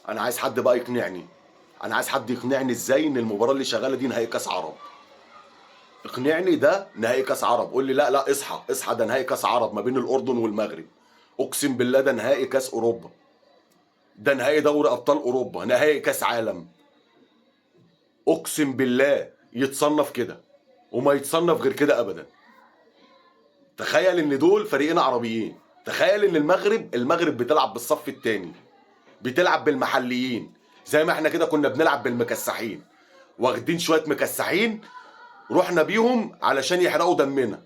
انا عايز حد بقى يقنعني، انا عايز حد يقنعني ازاي ان المباراة اللي شغالة دي نهائي كاس عرب. اقنعني ده نهائي كاس عرب، قول لي لا لا اصحى اصحى، ده نهائي كاس عرب ما بين الاردن والمغرب. اقسم بالله ده نهائي كاس اوروبا، ده نهائي دوري ابطال اوروبا، نهائي كاس عالم. اقسم بالله يتصنف كده وما يتصنف غير كده ابدا. تخيل ان دول فريقين عربيين، تخيل ان المغرب بتلعب بالصف الثاني، بتلعب بالمحليين زي ما احنا كده كنا بنلعب بالمكسحين، واخدين شوية مكسحين رحنا بيهم علشان يحرقوا دمنا،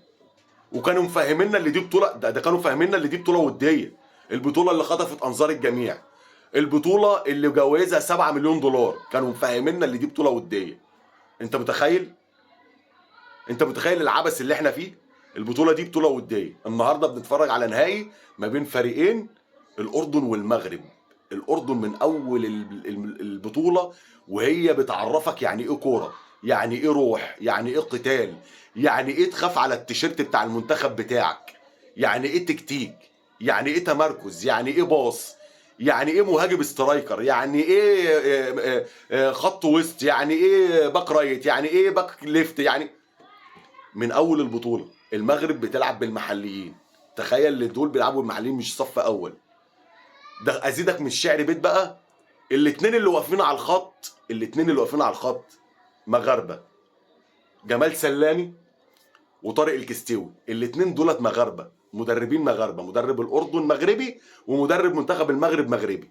وكانوا مفهميننا اللي دي بطوله، ده كانوا فاهميننا اللي دي بطوله وديه، البطولة اللي خطفت انظار الجميع، البطولة اللي جوائزها 7 مليون دولار، كانوا مفهميننا اللي دي بطوله وديه. انت متخيل؟ انت متخيل العبث اللي احنا فيه؟ البطولة دي بطوله وديه. النهارده بنتفرج على نهائي ما بين فريقين، الاردن والمغرب. الاردن من اول البطولة وهي بتعرفك يعني ايه كورة، يعني ايه روح، يعني ايه قتال، يعني ايه تخاف على التيشيرت بتاع المنتخب بتاعك، يعني ايه تكتيك، يعني ايه تمركز، يعني ايه باص، يعني ايه مهاجم striker، يعني ايه خط وسط، يعني ايه back right، يعني ايه back left. يعني من اول البطولة المغرب بتلعب بالمحليين. تخيل اللي دول بيلعبوا بالمحليين مش صف اول. ده ازيدك من الشعر بيت بقى، الاتنين اللي واقفين على الخط، الاتنين اللي واقفين على الخط مغاربة، جمال سلامي وطارق الكستاوي، الاتنين دولت مغاربة، مدربين مغاربة، مدرب الاردن مغربي ومدرب منتخب المغرب مغربي.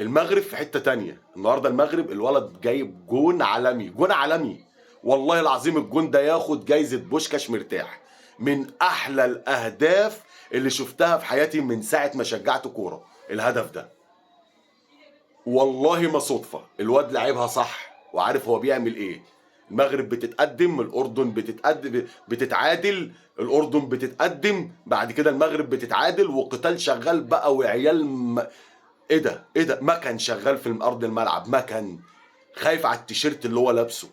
المغرب في حتة تانية النهارده. المغرب الولد جايب جون عالمي، جون عالمي والله العظيم. الجون ده ياخد جايزة بوشكاش مرتاح، من احلى الاهداف اللي شفتها في حياتي من ساعة ما شجعت كورة. الهدف ده والله ما صدفة، الواد لعبها صح وعارف هو بيعمل ايه. المغرب بتتقدم، الاردن بتتقدم، بتتعادل، الاردن بتتقدم، بعد كده المغرب بتتعادل، وقتال شغال بقى وعيال ايه ده ايه ده، مكن شغال في ارض الملعب، مكن خايف على التيشيرت اللي هو لابسه،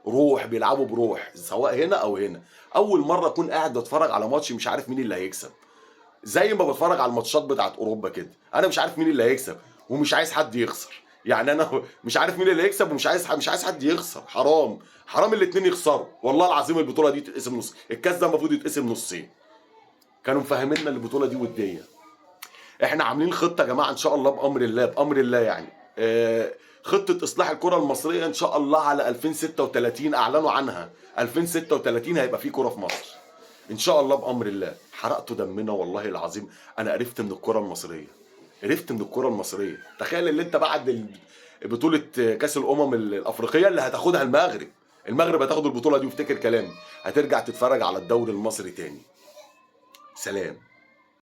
روح، بيلعبوا بروح سواء هنا او هنا. اول مرة اكون قاعد اتفرج على ماتش مش عارف مين اللي هيكسب، زي ما بتفرج على الماتشات بتاعت اوروبا كده، انا مش عارف مين اللي هيكسب ومش عايز حد يخسر. يعني انا مش عارف مين اللي هيكسب ومش عايز، مش عايز حد يخسر، حرام، حرام الاتنين يخسروا والله العظيم. البطولة دي تتقسم نص، الكاس ده المفروض يتقسم نصين. كانوا مفهميننا البطولة دي وديه. احنا عاملين خطه يا جماعة ان شاء الله بامر الله، بامر الله يعني خطه اصلاح الكره المصرية ان شاء الله على 2036 اعلنوا عنها، 2036 هيبقى في كره في مصر ان شاء الله بامر الله. حرقتوا دمنا والله العظيم، انا قرفت من الكره المصرية، قرفت من الكره المصرية. تخيل اللي انت بعد بطوله كاس الامم الافريقية اللي هتاخدها المغرب، المغرب هتاخد البطولة دي، وافتكر كلامي، هترجع تتفرج على الدوري المصري تاني. سلام.